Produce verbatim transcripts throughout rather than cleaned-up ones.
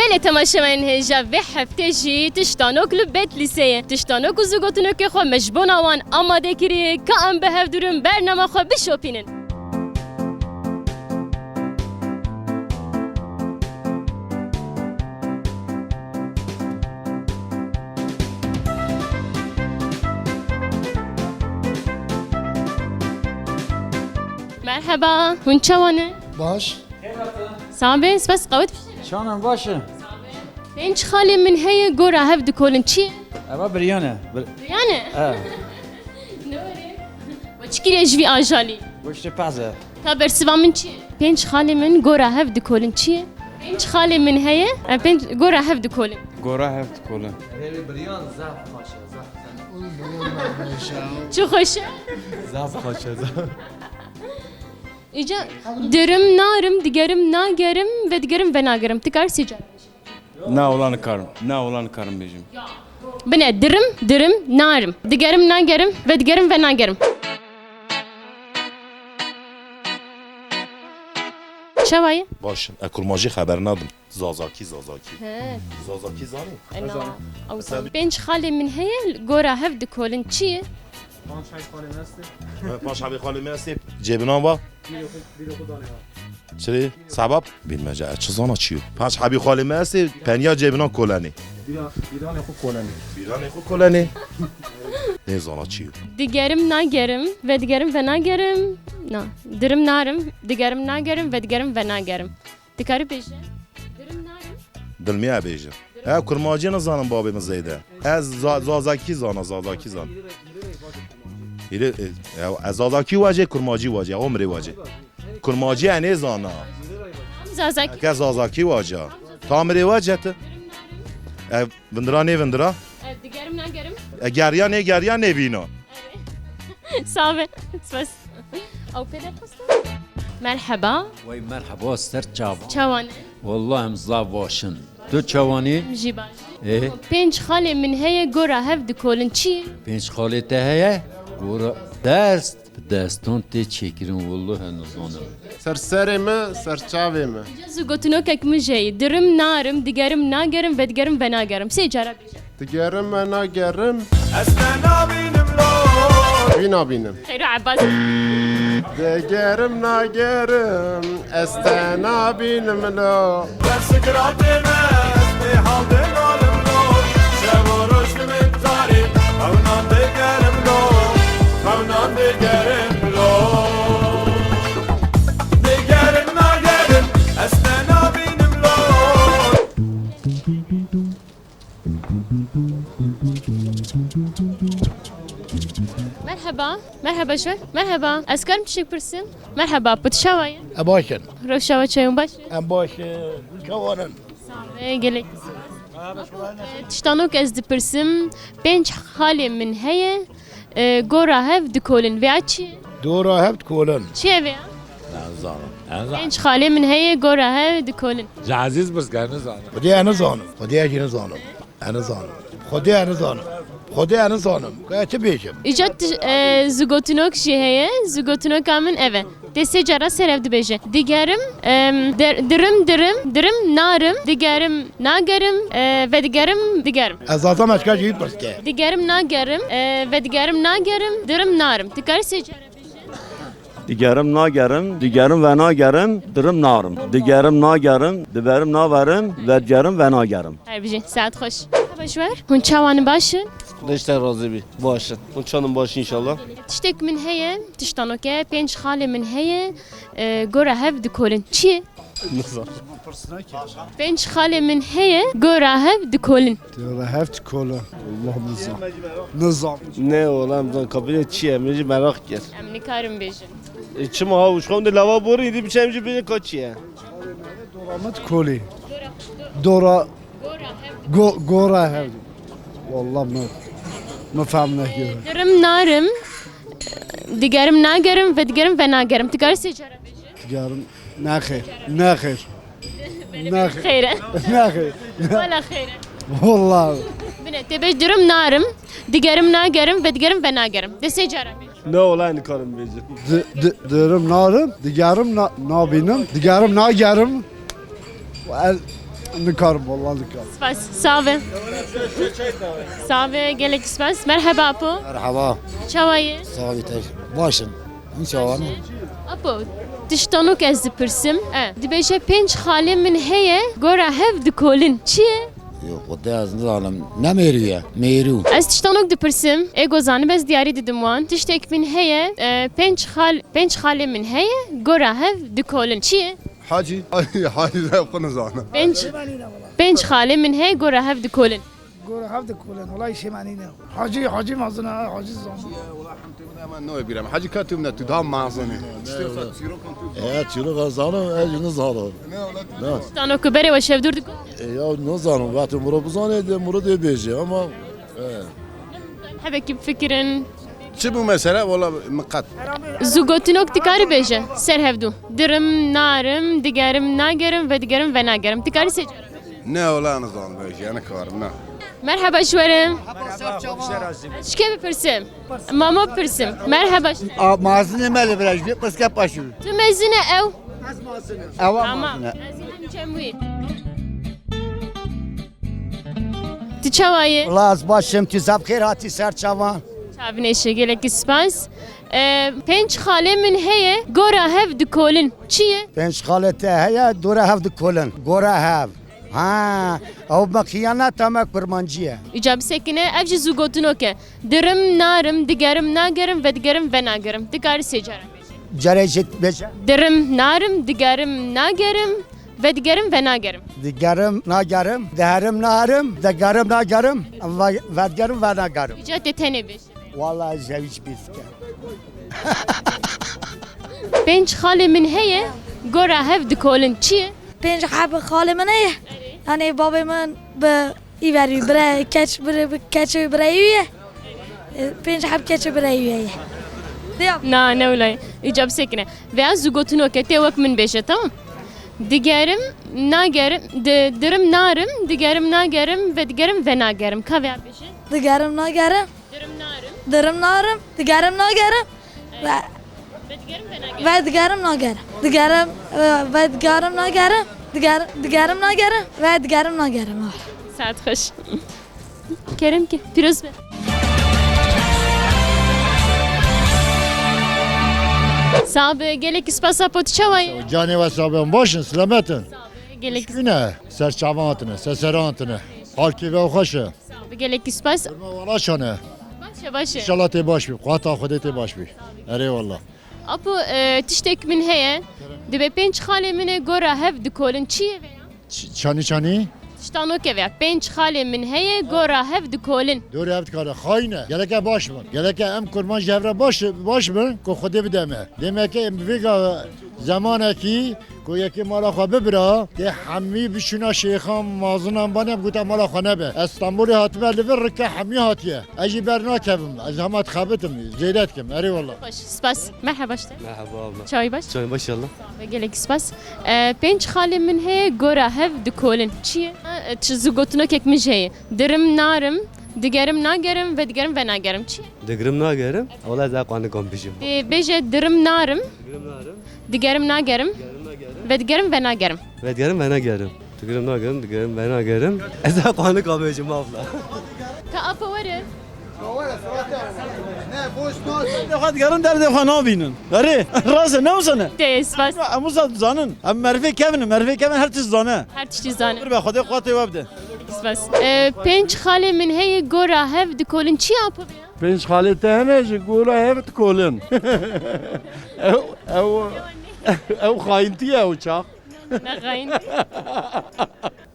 Lê temaşevanên hêja, vê heftê jî tiştanok li Bedlîsê ye. Tiştanok û zûgotinokê xwe me ji bona wan amade kiriye, ka em bi hev durin bernama xwe bişopînin. Merheba, hûn çawa ne? Baş. Sabe, spas qewet. Çanan baş e. Pênc xalê min heye, gora hev dikolin. Çi ye? Eva biryane. Bir... Biryane? E. Doğru. Ve çi kiriye ji vî ajalî? Goştê peze. Ka bersiva min çi ye? Pênc xalê min gora hev dikolin. Çi ye? Pênc xalê min heye, e, pênc gora hev dikolin. Gora hev dikolin. Rêvê biryan zaf xweş e, zaf. Çi xweş e? Zaf xweş e, zaf. Îca dirim narim, digerim nagerim, vedigerim venagerim. Ti kar sê car. Na, wala nikarim. Na, wala nikarim bêjim. Bine, dirim, dirim, narim. Digerim, nagerim, vedigerim, venagerim. Çawa ye? Baş, e, kurmancî xeber nadim. Zazakî, Zazakî. He. Zazakî zanî? E, na. Ew zanî. Pênc xalê min heye, gora hev dikolin. Çi ye? Panç hebî xalê me estê. Panç hebî xalê me estê. Cêbinan va? Çirê? Sebab? Bilmece, e, çi zana çi yo? Panç hebî xalê me estê, penya cêbinan kolenê. Bîra-, bîranê xwe kolenê. Bîranê xwe kolenê. Nê zana çi yo? Digerim nagerim, vedigerim venagerim. Na. Dirim narim, digerim nagerim, vedigerim venagerim. Dikarî bêje? Dirim narim. Dilmiya bêje. He, kurmancî nizanim babê min zêde. Ez za-, zazakî zana, zazakî zana. Hîrê, e, ya, ez zazakî wacê, kurmancî wacê, ya, omrê wacê. Kurmancî e nêzana. Zazakî. Ke zazakî waca. Tamirê wace ti. E, vindira nê vindira? E, digerim nagerim. E, geriya nê geriya nê bîna. Sağ be. Spas. Ew pê de xwestin. Merheba. Wey merheba, ser çava. Çawan e? Wallah em zaf baş in. Tu çawan î? Em jî baş. Ê? Pênc xalê min heye, gora hev dikolin. Çi ye? Pênc xalê te heye? Gora dest, bi destan tê çêkirin, wallah nizanim. Ser serê min, ser çavê min. Îca zû gotinokek min jî heye. Dirim narim, digerim nagerim, vedigerim venagerim. Sê cara bêje. Digerim me nagerim. Ez te nabînim lo. Wî nabînim. Xeyr û Ebbas. Digerim nagerim. Ez te nabînim lo. Ber sikiratê me, ez bêhal dimalim lo. Şev û roj li min tarî, xewnan digerim lo. Xewnan digerim lo. Digerim nagerim, ez te nabînim lo. Merheba. Merheba ji we. Merheba. Ez karim tiştek pirsim? Merheba. Pit çawa ye? E, baş in. Rewşa we çayon baş e? Em baş, e, çawan in. Sağ ol. E, gelek. E, tiştanok ez dipirsim. Pênc xalê min heye. E, gora hev dikolin. Vêya çi ye? Gora hev dikolin. Çi ye vêya? Nizanim. Nizanim. Pênc xalê min heye, gora hev dikolin. Ji Ezîz pirs ke, nizanim. Xwedê ez nizanim. Xwedê ez jî nizanim. Ez nizanim. Xwedê ez nizanim. Xwedê ez nizanim. Ka ez çi bêjim? Îca ti-, e, zûgotinok jî heye. Zûgotinoka min ev e. Tê sê cara ser hev dibêje. Digerim, em, der-, dirim, dirim, dirim, narim, digerim, nagerim, e, vedigerim, digerim. Ez zaten eşka jî pirs ke. Digerim, nagerim, e, vedigerim, nagerim, dirim, narim. Dikarî sê cara bêje? Digerim, nagerim, digerim, venagerim, dirim, narim. Digerim, nagerim, diberim, naverim, vedigerim, venagerim. Her bijî, saet xweş. Merheba ji we. Hûn çawan in, baş in? Xwedê ji te razî bî. Baş in. Hûn çawan in, baş in înşallah. Tiştek min heye, tiştanoke, pênc xalê min heye, e, gora hev dikolin. Çi ye? Nizanim. Pênc xalê min heye, gora hev dikolin. Gora hev dikolin. Allah nizam. Nizam. Ne ola, em zan kabile çi ye? Min jî meraq kir. Em nikarin bêjin. E, çima ha, û ji xwe de lava borî, dî biçe em jî bêjin ka çi ye? Dora me dikolî. Dora. Go-, gora hev. Wallah me, me fehm nekir. Dirim narim, digerim nagerim, vedigerim venagerim. Dikarî sê cara bêje? Digerim, nexêr, nexêr. Nexêr. Xêr e. Nexêr. Wala xêr e. Wallah. Bine, tê bêj dirim narim, digerim nagerim, vedigerim venagerim. De sê cara bêj. Ne ola nikarim bêjim. Di-, di-, dirim narim, digerim na-, nabînim, digerim nagerim. Ez, Nikarim, vallahi nikarim. Spas. Sağ ve. Sağ ve, gelek spas. Merhaba Apo. Merhaba. Çawa ye? Sağ ol, te-, başım. Hûn çawa ne? Apo, tiştanok ez dipirsim. E, dibêje pênc xalê min heye, gora hev dikolin. Çi ye? Yo, xwedê ez nizanim. Ne mêrû ye, mêrû. Ez tiştanok dipirsim. Ê go zanib ez diyarî didim wan. Tiştek min heye, e, pênc xal-, pênc xalê min heye, gora hev dikolin. Çi ye? Hacî, hacî, hacî, ez xwe nizanim. Pênc, pênc xalê min heye, gora hev dikolin. Gora hev dikolin, wela îşê me nîne. Hacî, hacî mezin e, hacî zan. Wela hem tê min hemen nayê bîra min. Hacî ka tê min e, tu daha mezin e. Îşte wisa çîrokan tu. E, çîrokan zanim, ez jî nizanim. Ne, wela tu. Ne. Tano ku berê we şevdûr diko? E, ya nizanim, wextê muro bizanê, dê muro dê bêje, ama, e. Hebekî bifikirin. Çi bû mesela? Wela min qet. Zû gotinok dikarî bêje, ser hevdû. Dirim, narim, digerim, nagerim, vedigerim, venagerim. Dikarî sê cara bêje. Ne, wela nizanim, ez jî nikarim, ne. Merheba ji we re. Merhaba, xweş razî. Ez ji kê bipirsim? Mamo bipirsim. Merheba. A, mazinê me li vir e, ji vê pirsgeh paşû. Tu mezin e ew? Ez mazin im. Ew a Tamam. Mazin e. Ez ê bim cem wî. Tu çawa yî? Wela ez baş im, tu zaf xêr hatî ser çavan. Çavnêşe, gelekî spas. E, pênc xalê min heye, gora hev dikolin. Çi ye? Pênc xalê te heye, gora hev dikolin. Gora hev. Ha, ew me xiyaneta me kurmancî ye. Îca bisekine, ev jî zû gotinok e. Dirim, narim, digerim, nagerim, vedigerim, venagerim. Dikarî sê cara bêje. Carê jî bêje. Dirim, narim, digerim, nagerim, vedigerim, venagerim. Digerim, nagerim, diherim, naherim, digerim, nagerim, ve-, vedigerim, venagerim. Îca tê tenê bêje. Wala ez hewî çi bîr dikim. Pênc xalê min heye, gora hev dikolin. Çi ye? Pênc heb xalê min heye. Erê. Yanî babê min bi îverî bire keç bire, bi keçê bireyî ye. E, pênc heb keçê bireyî ye. Diya. Na, ne wila ye. Îca bisekine. Veya zû gotinok e, tê wek min bêje, tamam? Digerim, nagerim, di-, dirim narim, digerim nagerim, vedigerim venagerim. Ka veya bêje? Digerim nagerim. Dirim narim. Dirim narim. Digerim nagerim. Ve Vedigerim venagerim. Vedigerim nagerim. Digerim, e, vedigerim nagerim. Diger-, digerim nagerim. Vedigerim nagerim. Saet xweş. Kerem ki, pîroz be. Sabe, gelek spas Apo, tu çawa yî? Canê we sabe, baş in, selamet in. Gelek Şûne, ser çavan hatine, ser seran hatine. Halkê ve xweş e. Bi gelekî spas. Kurma wala çane. Baş e, baş e. İnşallah tê baş bî. Quweta Xwedê tê baş bî. Erê wala. Apo, e, tiştek min heye. Dibe pênc xalê min e gora hev dikolin. Çi ye veya? Ç-, çanî çanî? Tiştanoke veya. Pênc xalê min heye gora hev dikolin. Dorê hev dikare. Xayîn e. Gereke baş bin. Gereke em kurman ji hev re baş, baş bin ku Xwedê bide me. Demek ki em vêga zemanekî Ku yekê mala xwe bibira, tê hemî biçûna şêxan, mazinan banê, em gote mala xwe nebe. Ez Stenbolê hatime li vir rike hemî hatiye. Ez jî bernakevim, ez hema dixebitim, zêde dikim. Erê wallah. Baş, spas. Merhaba işte. Merhaba abla. Çawî baş? Çawî baş yallah. Gelek spas. E, pênc xalê min heye gora hev dikolin. Çi ye? E, çi zu gotinokek min jî heye. Dirim narim, digerim nagerim, vedigerim venagerim. Çi ye? Digirim nagerim. Wala ez aqwa nikom bijim. Bê-, bêje dirim narim. Digirim narim. Digerim nagerim. Digerim nagerim. Vedigerim venagerim. Vedigerim venagerim. Digirim nagerim, digerim venagerim. Ez aqwa nikom bijim abla. Ka Apo were. Derdê xwe digerin, derdê xwe nabînin. Erê, rast e, ne wisa ne? Tê, spas. Em wisa dizanin. Em merivê kevin in, merivê kevin her tişt zane. Her tiştî zane. Bir be, Xwedê quwetê we bide. Spas. E, pênc xalê min heye gora hev dikolin. Çi Apo be ya? Pênc xalê te hene ji gora hev dikolin. Ew, ew, ew xayintî ye ew çax. Ne xayintî.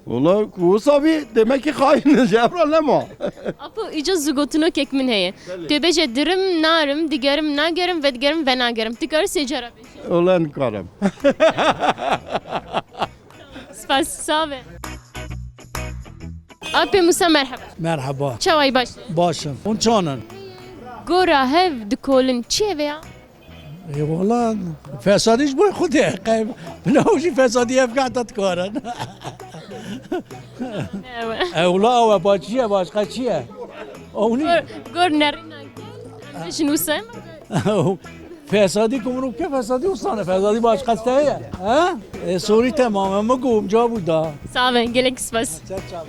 Wala ku wisa bî, demek ki xayîn ji hev re nema. Apo, îca zu gotinokek min heye. Belê. Tê bêje dirim, narim, digerim, nagerim, vedigerim, venagerim. Tu karî sê cara bêje. Wala nikarim. Spas, sağ be. Apê Musa, merhaba. Merhaba. Çawayî baş? Baş im. Hûn çawan in? Gora hev dikolin. Çi ye veya? Ê wala fesadî ji bo Xwedê. Qey bila ew jî fesadî ev heta dikarin. Ew. Ew la ew e, ba çi ye, başqa çi ye? Ew nî. Gor, gor nerîna gel. Em bêjin wisa. Ew. Fesadî ku mirov ke fesadî wisa ne, fesadî başqas te ye. Ha? E, sorî temam, em ku ca bû da. Sağ olun, gelek spas. Çer çav.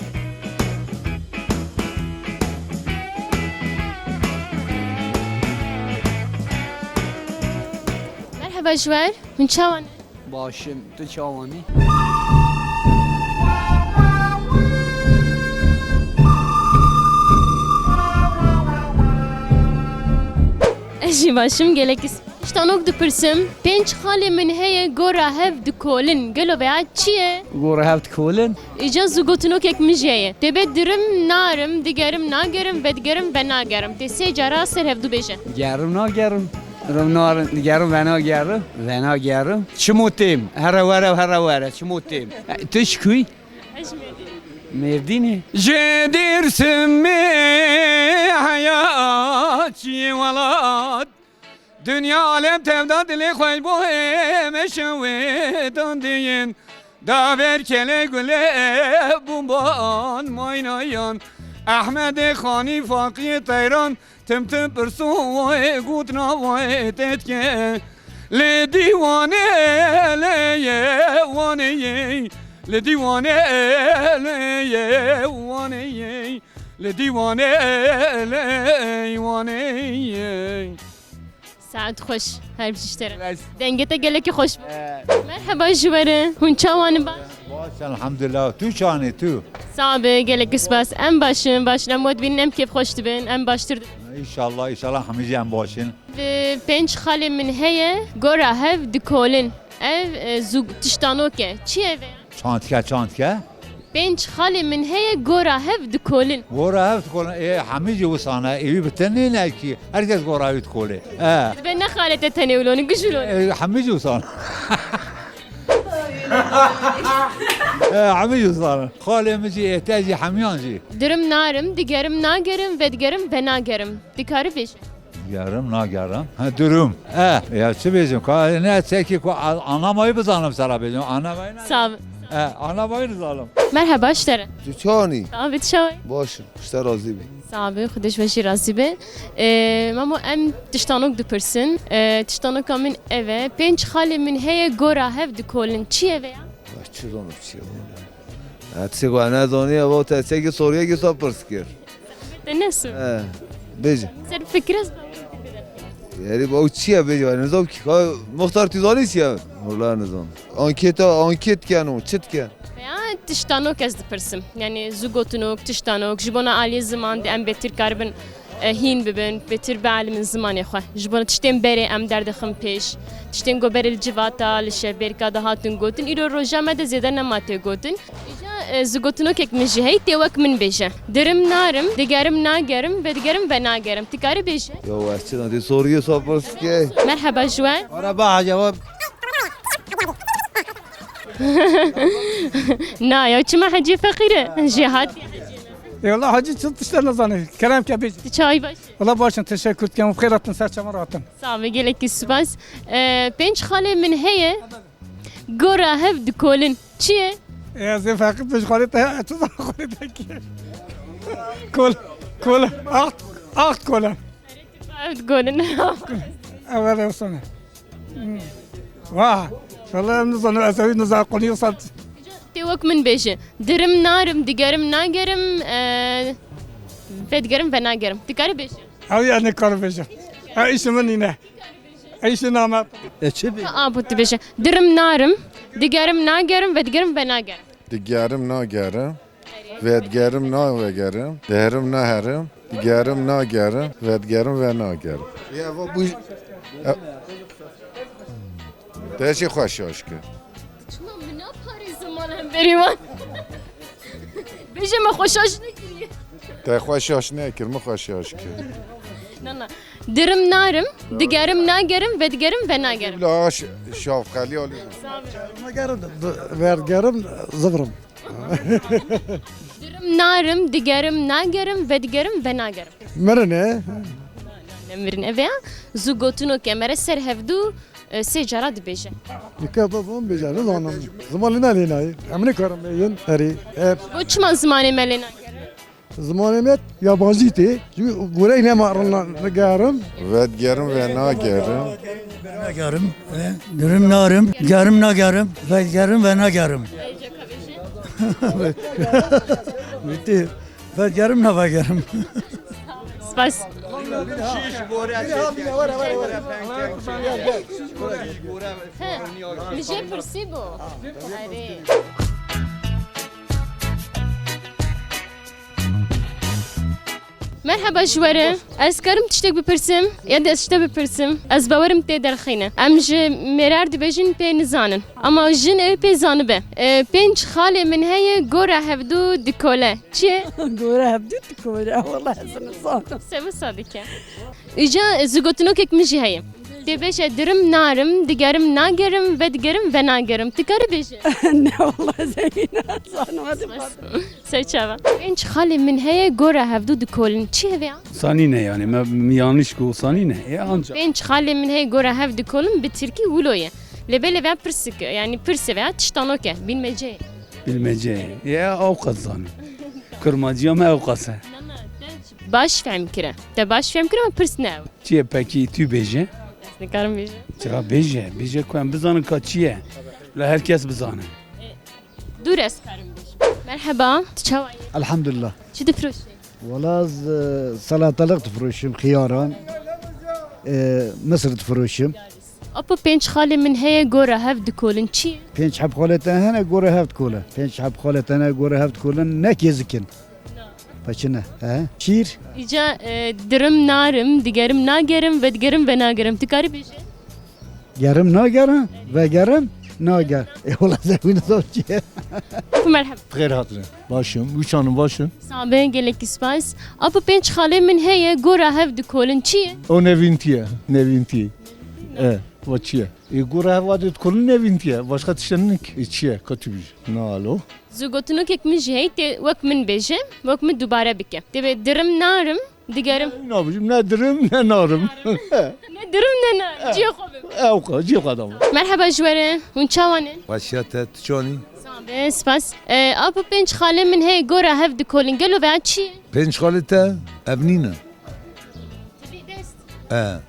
Merhaba ji we, hûn çawan? Baş im, tu çawan î? Ez jî baş im, gelekî spas. Tiştanok dipirsim, pênc xalê min heye, gora hev dikolin. Gelo veya çi ye? Gora hev dikolin? Îca zû gotinokek min jî heye. Tê bê dirim narim, digerim nagerim, vedigerim venagerim. Tê sê cara ser hevdû bêje. Gerim nagerim. Rim narim, digerim venagerim, venagerim. Çimo têm, here were, here were, çimo têm. E, tu ji ku yî? Ez ji Mêrdînê. Mêrdînê. Ji Dêrsimê heya çiyê welat. Dinya alem tevda dilê xwe ji bo ême şewê dandiyên. Daver kele gule bû ban maynayan. Ehmedê Xanî Faqiyê Teyran tim tim pirso wayê gotina wayê te dike. Lê dîwanê lê ye wanê ye. Lê dîwanê lê ye wanê ye. Lê dîwanê lê wanê ye. Saet xweş, her bijî ji te re. Dengê te gelekî xweş bû. Merheba ji we re, hûn çawan in, baş? Baş, elhamdulillah. Tu çawan î, tu? Sax be, gelekî spas. Em baş in, baş in. Em we dibînin, em kêfxweş dibin, em baştir dibin. Înşallah, înşallah hemî jî em baş in. Bi pênc xalê min heye, gora hev dikolin. Ev, e, zû tiştanok e. Çi ye vê ya? Çantike, çantike. Pênc xalê min heye, gora hev dikolin. Gora hev dikolin. Ê, hemî jî wisa ne. Ê wî bi te nîne kî. Herkes gora wî dikole. E. Dibe ne xalê te tenê wilo ne, giş wilo ne. Ê, hemî jî wisa ne. E, hemî jî wisa ne. Xalê min jî, ê te jî, hemiyan jî. Dirim narim, digerim nagerim, vedigerim venagerim. Dikarî bêjî? Gerim, nagerim. Ha, durum. E, ya çi bêjim? Ka, ne, çekî ku a-, anamayî bizanim sera bêjim. Anamayî ne? Sax ol. E, anamayî nizanim. Merheba, ji te re. Tu çawan î? Sax be, tu çawa yî? Baş im, ji te razî bî. Sax be, Xwedê ji we jî razî be. E, mamo, em tiştanok dipirsin. E, tiştanoka min ev e. Pênc xalê min heye, gora hev dikolin. Çi ye vê ya? Vay, çi zanim çi ye valla. Ha, çi ku nezanî, ev te çekî soriyekî wisa pirs kir. Te nesu. He, bêje. Ser fikir ez. Herî, ew çi ye bêje, ez nizam kî. Ka Muxtar, tu zanî çi ye? Wala nizam. Anketa, anket dikin û çi dikin? Ya tiştanok ez dipirsim. Yani zû gotinok, tiştanok, ji bona aliyê ziman de em bêtir karibin, e, hîn bibin, bêtir bielimin zimanê xwe. Ji bona tiştên berê em derdixin pêş. Tiştên ku berê li civata, li şevbêrka de hatin gotin, îro roja me de zêde nema tê gotin. Îja, e, zû gotinokek min jî heye, tê wek min bêje. Dirim narim, digerim nagerim, vedigerim venagerim. Tu karî bêjî? Ya ez çi dî soriyê wisa pirs kir. Merheba ji we. Merheba, hacı, na ya, çima hecî feqîr e? Jêhat. E, wala hacî çi tişte nizane. Kerem ke bêje. Tu çawa yî, baş? Wala baş im, teşekkür dikim. Bi xêr hatin, ser çavan rahatin. Sax be, gelekî spas. E, pênc xalê min heye. Gora hev dikolin. Çi ye? E, ez ê feqîr pênc xalê te, tu zan xalê te kî? Kol, kol, axt, axt kole. Ev dikolin. Evet, evet, sana. Hmm. Vah, vallahi em nizanim, ez ewî nizam, qonî wisa. Tê wek min bêje. Dirim narim, digerim nagerim, e, vedigerim venagerim. Dikarî bêje? Ew ya nikarim bêjim. Ew îşê min nîne. Îşê name. E, çi bê? A, bu dibêje. Dirim narim, digerim nagerim, vedigerim venagerim. Digerim nagerim, vedigerim navegerim, diherim naherim, digerim nagerim, vedigerim venagerim. Ya, bu, bu, e, te çi xweş şaş kir. Çima min naparêzin mal hemberî wan? Bêje me xwe şaş nekiriye. Te xwe şaş nekir, min xwe şaş kir. Na, na. Dirim narim, digerim nagerim, vedigerim venagerim. Bila ş-, şafqelî alî. Nagerim, d-, d-, vergerim, zivrim. Dirim narim, digerim nagerim, vedigerim venagerim. Mirin e. Ne mirin e veya? Zû gotinok e, me re ser hevdû, e, sê cara dibêje. Nika bibim bêje, nizanim. Ziman lê nelê nayê. Em nikarin bêjin, herî. E, Bo çima zimanê me lê nagere? Zimanê me yabancî tê. Çünkü goreyê nema rina nigerim. Vedigerim ve nagerim. Nagerim, e, dirim narim, gerim nagerim, vedigerim ve nagerim. Bitti. Vedigerim navegerim. Spas. He, mi jê pirsî bû. Erê. Merheba ji we re. Ez karim tiştek bipirsim? Ya de ez ji te bipirsim? Ez bawerim tê derxîne. Em ji mêrar dibêjin pê nizanin. Ama jin ew pê zanibe. E, pênc xalê min heye, gora hevdu dikole. Çi ye? Gora hevdu dikole. Wala ez nizanim. Se wisa dike. Îca, e, zigotinokek min jî heye. Tê bêje dirim narim, digerim nagerim, vedigerim venagerim. Tu karî bêje? Ne, wala ez ê nazanim. Hadi bakalım. Ser çava. Pênc xalê min heye, gora hevdu dikolin. Çi heve ya? Sanî ne yani, me, me yanlış ku sanî ne. E, ancak. Pênc xalê min heye, gora hev dikolin, bi tirkî wilo ye. Lê belê veya pirsik, yani pirse veya tiştanoke, bilmece. Bilmece. Ya, ew qas zanî. Kurmanciya me ew qas e. Na, na, te baş fehm kire. Te baş fehm kire ama pirs ne ew. Çi ye pekî tu bêje? Ez nikarim bêjim. Çira bêje, bêje ku em bizanin ka çi ye. La her kes bizane. Dûr ez karim bêjim. Merheba, tu çawa yî? Elhamdülillah. Çi difiroşî? Wala ez, e, salatalık difiroşim, xiyaran, e, mısır difiroşim. Apo pênc xalê min heye gora hev dikolin. Çi ye? Pênc heb xalê te hene gora hev dikolin. Pênc heb xalê te hene gora hev dikolin. Ne kêzikin. Peçine, he? Şîr? Îca, e, dirim narim, digerim nagerim, vedigerim venagerim. Tu karî bêje? Gerim nagerim, vegerim nager. E, wala zewîn zor çi ye? Merhaba. Xêr hatine. Başım, uçanım başım. Sağ be, gelek spas. Apo pênc xalê min heye, gora hev dikolin. Çi ye? O nevîntiye, nevîntiye. E, o çi ye? E, gora hev adi dikolin nevîntiye. Başka tiştenik. E, çi ye? Kötü bir şey. Nalo. Zigotinokek min jî heye, tê wek min bêje, wek min dubare bike. Tê bê dirim narim, digerim. Ne nabijim, ne dirim, ne narim. Ne dirim, ne narim. Cihê xwe bim. Ew ka, cihê xwe dam. Merheba ji we re, hûn çawa ne? Xweşiya te, tu çawa nî? Sağ be, spas. E, apo pênc xalê min heye gora hev dikolin. Gelo veya çi ye? Pênc xalê te, ev nîne. Tibî dest. E. Na.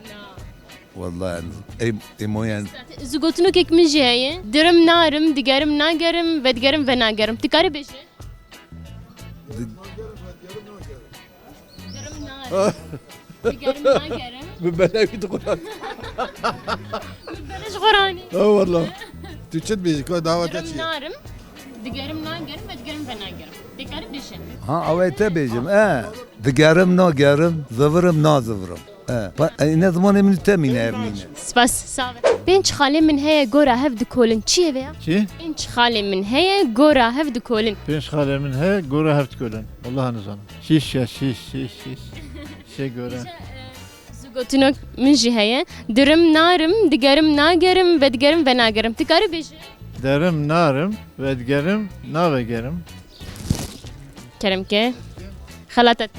Wallahî, ey, ey moyen. Zigotinokek min jî heye. Dirim narim, digerim nagerim, vedigerim venagerim. Tu karî bêje? Di- Dirim narim. Digerim nagerim. Bi belewî dixuran. Bi belej xuranî. Ha, wallah. Tu çi dibêjî? Ka dawa te çi ye? Dirim narim, digerim nagerim, vedigerim venagerim. Tê karî bêje? Ha, ew ê te bêjim. E, digerim nagerim, zivirim nazivirim. E, pa, e, ne zimanê min temîne ev nîne. Spas, sağ ol. Pênc xalê min heye gora hev dikolin. Çi ye vêya? Çi? Pênc xalê min heye gora hev dikolin. Pênc xalê min heye gora hev dikolin. Wallahî nizanim. Şîş ya, şîş, şîş, şîş. Şişe gora. Zigotinok min jî heye. Dirim narim, digerim nagerim, vedigerim venagerim. Tu karî bêje? Derim narim, vedigerim navegerim. Kerem ke. Xelatet.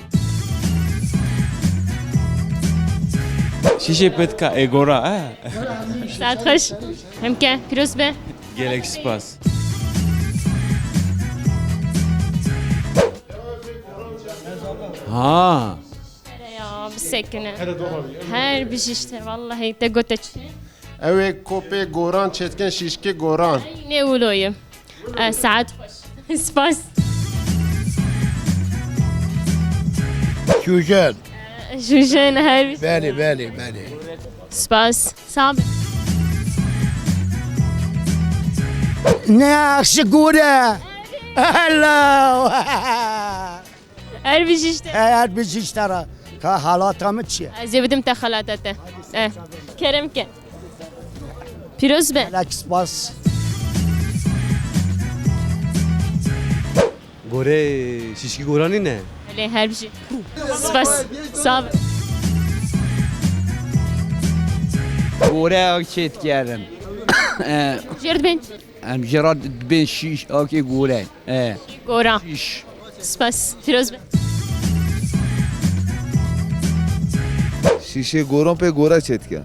Şişê petka ê gora, e? Saet xweş. Hem ke, pîroz be. Gelek spas. Ha. Ya, bisekine. Her bijî ji te, wallahî te gote çi. Ew ê kopê goran çêdikin şîşkê goran. Ey, ne wilo ye. E, saet xweş. Spas. Jûjen. E, jûjen her bijî. Belê, belê, belê. Spas. Sağ ol. Ne aşık gore. Hello. Her bijî ji te. He, her bijî ji te re. Ka halata min çi ye? Ez ê bidim te xelata te. Eh, kerem ke. Pîroz be. Gelek spas. Gore, şişkî goranî ne? Belê, her bijî. Spas. Sağ ol. Gore ew çêt kerin. Eh. Jêr dibên. Em jê re dibên şîş, akê gore. E. Gora. Şîş. Spas. Pîroz be. Şîşê goran pê gora çêdike.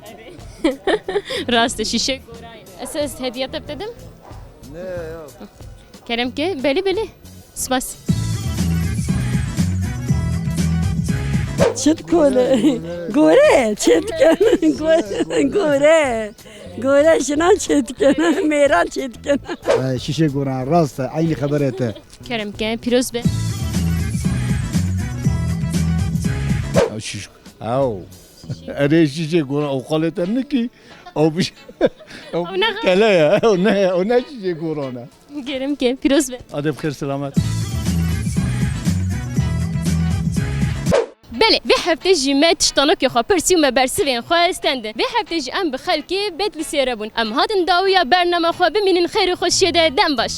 Rast e, şîşê gora ye. Ez, ez hediya te bidim? Ne ya. Kerem ke, belê, belê. Spas. Çi dikole? Gore, çi dikin? Gore, gore. Gore, jinan çi dikin? Mêran çi dikin? Ee, şişe goran, rast e. Aynı habere te. Kerem ke, pîroz be. Şiş, ew. Erê şişe goran, o xalê te nikî. O bir, o O ne kele ya, o ne, o ne şişe goran e. Kerem ke, pîroz be. Adê bi xêr selamet. Belê, vê hefte jî me tiştanokê xwe pirsî û me bersivên xwe stendin. Vê hefte jî em bi xelkê Bedlîsê re bûn. Em hatin dawiya bernama xwe, bimînin xêr û xweşiyê de, dem baş.